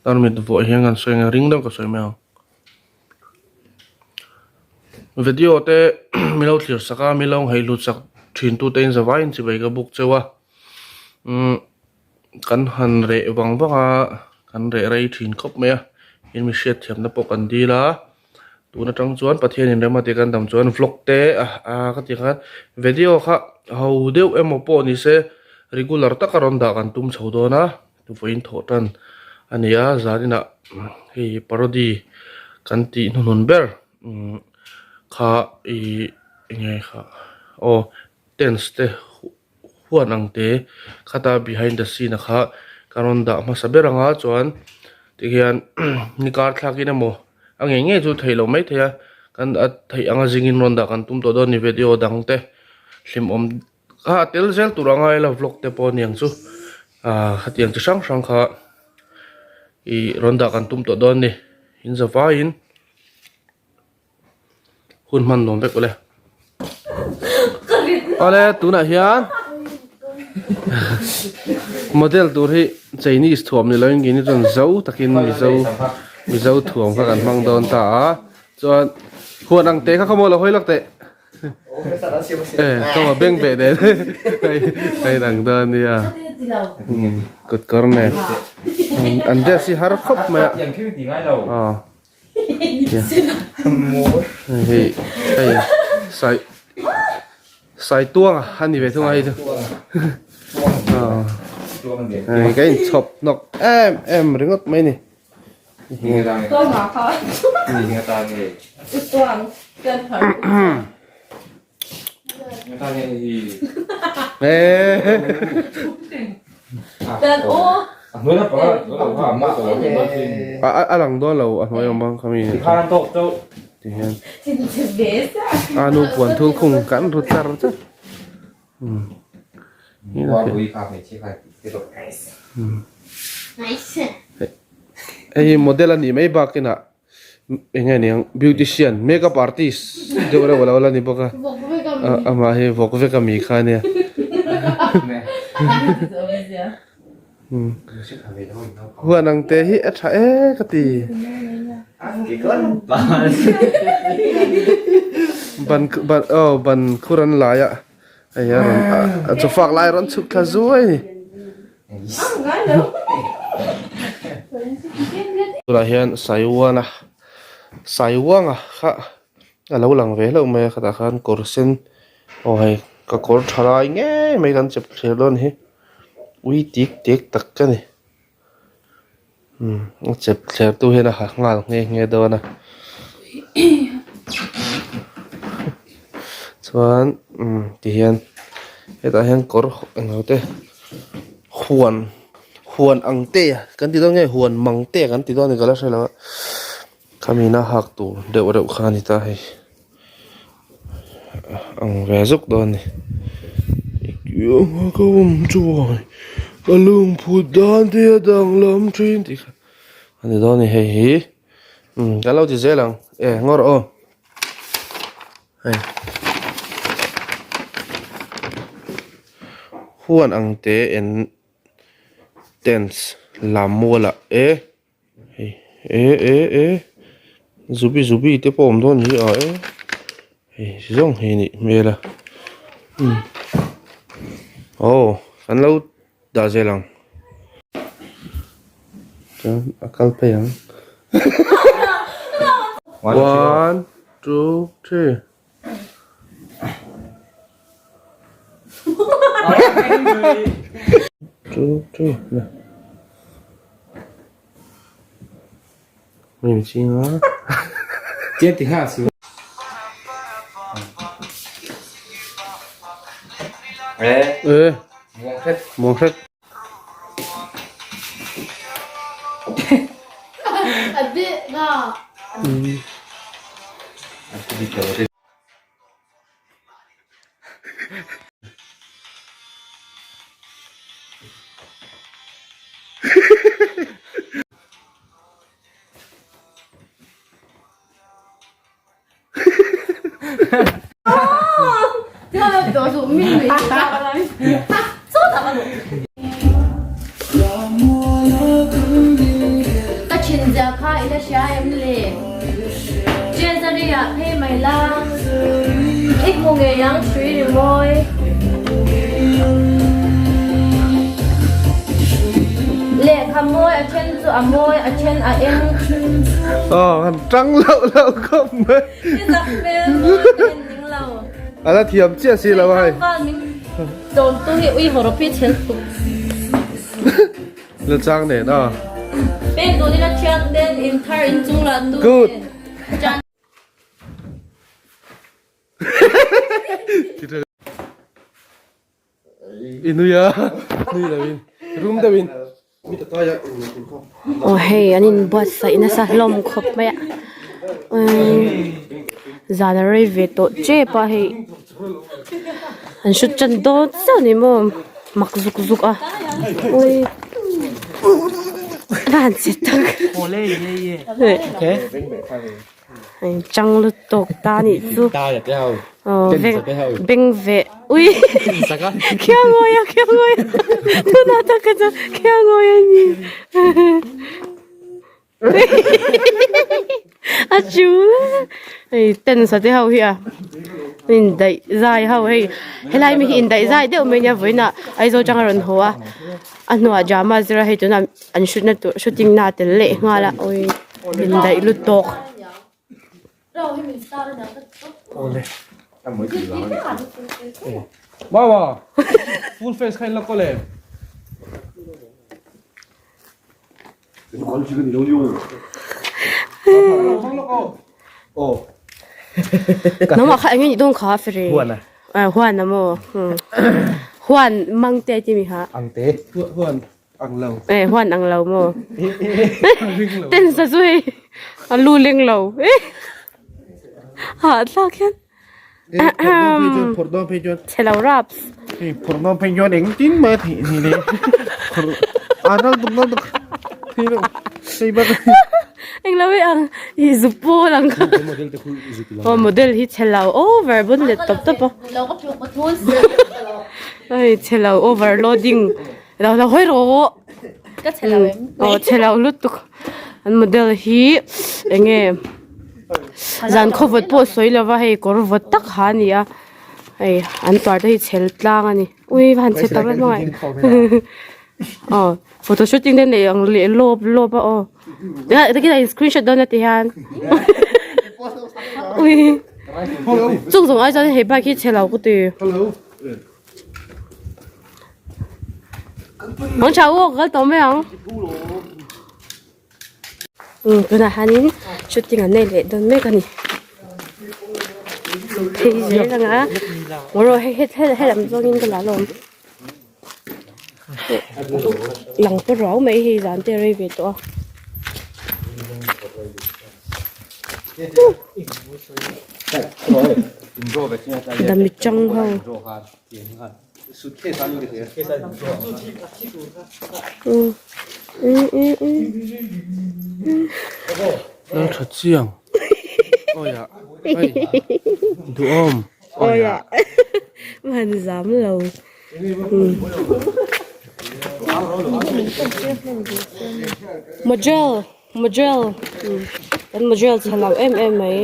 Tarmit vuah hian kan sawi ang a ring deuh ka sawi mai ang. Video te milo thlir sak a milo ngheih hlut sak thin tute in zavaiin chibai ka buk cheu a umm kan han reh vang vang a kan reh rei thin khawp mai a in mi hriat thiamna pawh kan dil a tun atang chuan Pathian in rem a tih kan dam chuan vlog te a ka tih khan video kha ho deuh emaw pawh ni se regular taka rawn dah kan tum chho dawn a. Vawiin thawh tan a ni a, zaninah hei parody kan tih hnuhnun ber kha ih enge kha aw tents te huan ang te khata behind the scene a kha ka rawn dah hmasa ber ang a chuan tikhian ni kar thlakin emaw a ngei ngei chu theih loh maithei a kan a theih anga zingin rawn dah kan tum tawh dawn a ni video dang te hlimawm. Kha a tel zel tur anga ila vlog te pawh aniang chu ah khatiang chi hrang hrang kha ih rawn dah kan tum tawh dawn a ni in za vaiin hun hman nuam vek awle awle tunah hian model tur hi chinese thuam ni loin keini chuan zo takin mizo mizo thuam kha kan hmang dawn ta a chuan huan ang te kha khaw maw lo hawi lawk teh. Kaw beng beh nen hei dang dawn nia kut kawr nen an dress hi har khawp mai a hei hei sai sai tuang a ni ve thung a hei chu hei ka inchhawp hnawk em em ringawt mai ni. A lang dawn lo a hnuai awm ang khami ti hian a nu puan thul khung kan ru char char. Hei hi model a nih mai bakin ah eng nge niang beautician makeup artist deuh reuh alo la ni bawk a amah hi vawk vek ami kha ania huan ang te hi a tha e ka ti ban ban aw ban khur an lai a. Hei a rawn a chaw fak lai a rawn chhuk thla zuai a ni. Tunah hian Saiwana Saiwanga kha a lo lang ve hlauh mai a khatah khan kawr sen aw hei ka kawr tha lai ngei mai kan chep thler dawn hi ui tik tek tak ka ni. A chep thler tu hian a ha nghal nghe nghe dawn a chuan umm ti hian hetah hian kawr englo te huan huan ang te kan ti dawn nge huan mang te kan ti dawn a ni ka la hre lo a khami na hak tur deuh reuh kha a ni ta hei ang ve zuk dawn a ni ka awm chuan ka lungphut dan te a danglam thin tih kha a ni dawn a ni hei hi umm kan lo ti zel ang e ngaw rawh aw hei huan ang te en tents lam mual ah e. Hei e e e zubi zubi te pawh awm dawn hi a e hei zawng hi nih hmel a umm aw kan lo dah zel ang chuan a kal phei ang one two three. Two three na Mình chi ngó Chết thì hạ xuống Ê Ê Muang hết Muang hết ngei la I hmu ngei ang hrui rimawi. Lehkha mawi a then chu a mawi a then a eng. Aw han tang loh loh khawp mai. I zak hmel mawi ka en ning lo. A la thiam chiah si lo a hei. Thangval min tlawm tu hi ui hawrawp hi chhel tuk. La chang nen a. Pek duhin a thian ten in thar in chung lah tu Good. nen. I nui a, nui lo in, rum deuh in. Aw hei an inbuatsaih nasa hlawm khawp mai a zan a rei ve tawh tep a hei an hre tan dawn chiah a ni maw mak zuk zuk a ui a han che tak chang lutuk ta anih chu aw beng veh ui khiangawi a khiangawi a tunah tak kha chuan khiangawi a ni a chul hei tent te ho hi a indaih zai ho hei helai mi hi indaih zai deuh mai ania vawiinah Aizawl atanga rawn haw a a hnuah drama zira hei tunah an shoot na tur shooting na a tel leh nghal a awii indaih lut tawk. Mama full face kha in la kaw le. Nangmah kha eng nge nih dawn kha Fere? Huan a. Eh huan a maw? Huan mang te timi kha. Ang te. Huan ang lo. Eh huan ang lo maw? Ten sa chu hei a lu leng lo. Hahthlak hian. Phawrh dawn phei chuan. Chhe lo raps. Hei phawrh dawn phei chuan engtin mai a theih ni le. Phawrh a nal tuk nal tuk. Thei lo. Hei bak. Eng lo i ang i zu pawl ang kha. Aw model hi chhe lo over bun let tawp tawp a. Hei chhe lo overloading. Lo lo hawi rawh. Ka chhe lo em. Aw chhe lo lutuk. An model hi eng nge zan khaw vawt pawh sawi lova hei kawr vawt tak ha a ni a hei an tuar te hi chhel tlang a ni ui va han chhe tak em hmangaih aw photo shooting te nei ang leh lawp lawp a aw takina in screenshot dawn a ti hian ui chung zawng ai chuan hei bike hi chhe lo ka ti. Ang tha u kal tawh mai ang. Um tunah hianin shooting an nei leh dawn mek a ni. Phei zel ang a ngaw hei he he lam zawngin ka la lawm. Lang pawh ruau mai hei zan te a rei ve tawh a. Dami chang ho. Lal tha chiang awiah hei duhawm awiah. Man zam lo. Model model kan model chhe lo em em mai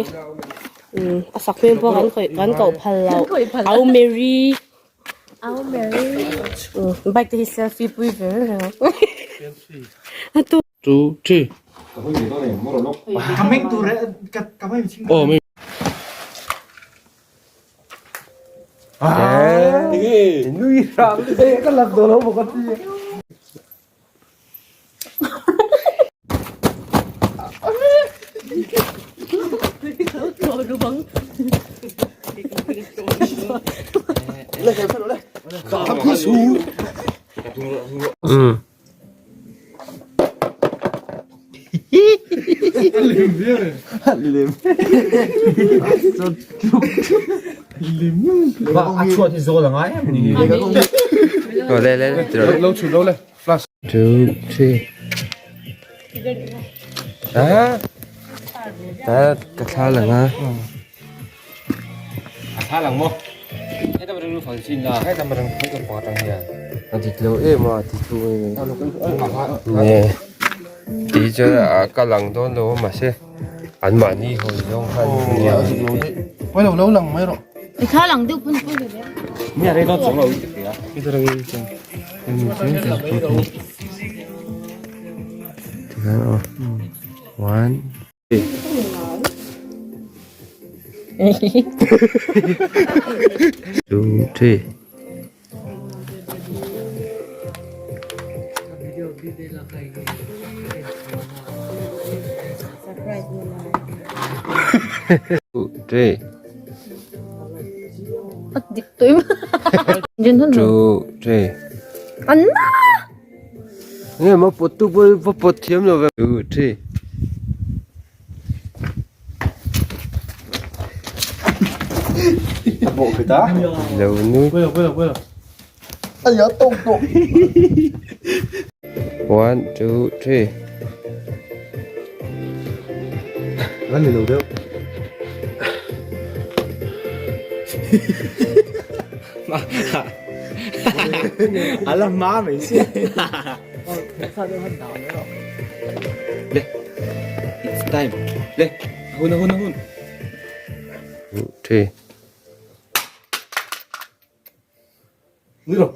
a sak hmel pawh kan khawih kan koh phal lo au Mary au Mary bike te hi selfie pui ve reng reng ang 2 3 aw mai Lo chhut lo le flash. 2 3 Ah Ta ka thla lang a. A thla lang maw? Heta ma rang fang chin la. Heta ma rang phang pa tang hian. A dik lo em a ti thu em. Ne. Ti chuan a ka lang dawn lo a mahse. An mahni hawi zawng khan nia Pawilo lo lang mai rawh. I thla lang deuh pawn pawi ve. Nia rei dawn chuang lo i ti a. I ta rang chuang. Tikhan aw. One. Two, three. Two, three. Two, three. Nge ma pawt tu pawh va pawt thiam lo ve. Two, three. A bawh bet a. Lo nui. Pawilo pawilo pawilo. Ai a tawng tawh. One, two, three. Lan ni lo deuh. Ala hma mai sia. Le. It's time. Le. Hun hun hun. Three. Ni lo.